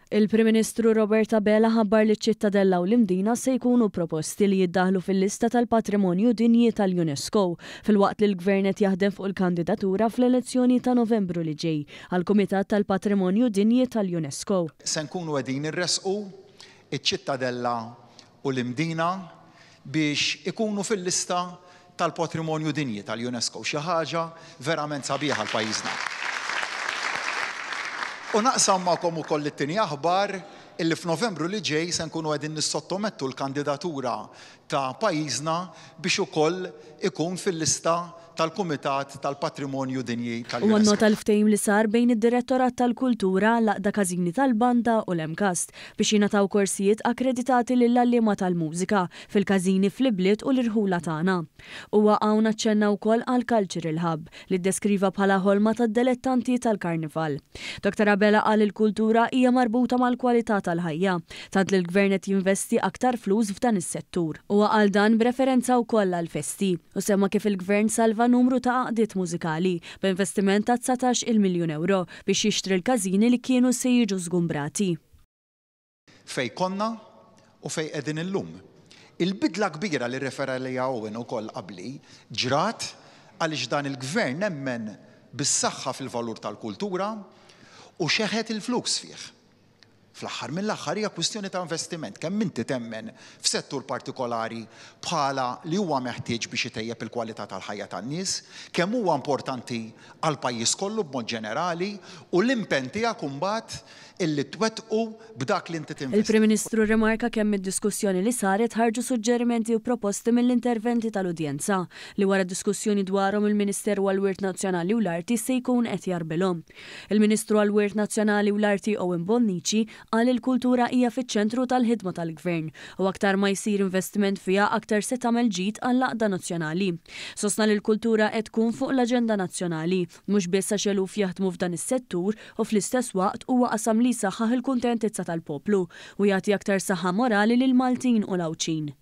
Il-Prim Ministru Robert Abela ħabbar li ċ-Ċittadella u l-Imdina se jkunu proposti li jiddaħħlu fil-lista tal-Patrimonju Dinji tal-UNESCO, filwaqt li l-Gvern qed jaħdem fuq il-kandidatura fl-elezzjoni ta' Novembru li ġej għall-Kumitat tal-Patrimonju Dinji tal-UNESCO. Se nkunu qegħdin irressqu ċ-Ċittadella u l-Imdina biex ikunu fil-lista tal-Patrimonju Dinji tal-UNESCO, xi ħaġa verament sabiħa għal pajjiżna. U naqsam magħkom ukoll it-tieni aħbar illi f'Novembru li ġej se nkunu qegħdin nissottomettu l-kandidatura ta' pajjiżna biex ukoll ikun fil-lista tal-Kumitat tal-Patrimonju Dinji Huwa tal-UNESCO. nnota l-ftehim li sar bejn id-Direttorat tal-Kultura, l-Għaqda Każini tal-Banda u l-MCAST biex jingħataw korsijiet akkreditati lill-għalliema tal-mużika fil-każini fl-ibliet u l-irħula tagħna. Huwa hawn aċċenna wkoll għall-Cultural Hub, li ddeskriva bħala ħolma tad-delettanti tal-Karnival. Dottor Abela qal li l-kultura hija marbuta mal-kwalità tal-ħajja, tant li l-Gvern qed jinvesti aktar flus f'dan is-settur. Huwa qal dan b'referenza wkoll għall-festi, u semma kif il-Gvern salva numru ta' għaqdiet mużikali, b'investiment ta' 19-il miljun ewro biex jixtri l-każini li kienu se jiġu żgumbrati. Fejn konna u fejn qegħdin illum. Il-bidla kbira li rrefera għaliha Owen ukoll qabli ġrat għaliex dan il-Gvern emmen bis-saħħa fil-valur tal-kultura u xeħet il-flus fih. Fl-aħħar mill-aħħar hija kwistjoni ta' investiment, kemm inti temmen f'settur partikolari bħala li huwa meħtieġ biex itejjeb il-kwalità tal-ħajja tan-nies, kemm huwa importanti għall-pajjiż kollu b'mod ġenerali u l-impenn tiegħek imbagħad illi twettqu b'dak li inti tinvesti. Il-Prim Ministru rrimarka kemm mid-diskussjoni li saret ħarġu suġġerimenti u proposti mill-interventi tal-udjenza, li wara diskussjoni dwarhom il-Ministeru għall-Wirt Nazzjonali u l-Arti se jkun qed jgħarbilhom. Il-Ministru għall-Wirt Nazzjonali u l-Arti Owen Bonnici qal li l-kultura hija fiċ-ċentru tal-ħidma tal-Gvern u aktar ma jsir investiment fiha aktar se tagħmel ġid għall-għaqda nazzjonali. Sostna li l-kultura qed tkun fuq l-aġenda nazzjonali, mhux biss għax eluf jaħdmu f'dan is-settur u fl-istess waqt huwa qasam li jsaħħaħ il-kuntentizza tal-poplu u jagħti aktar saħħa morali lill-Maltin u l-Għawdxin.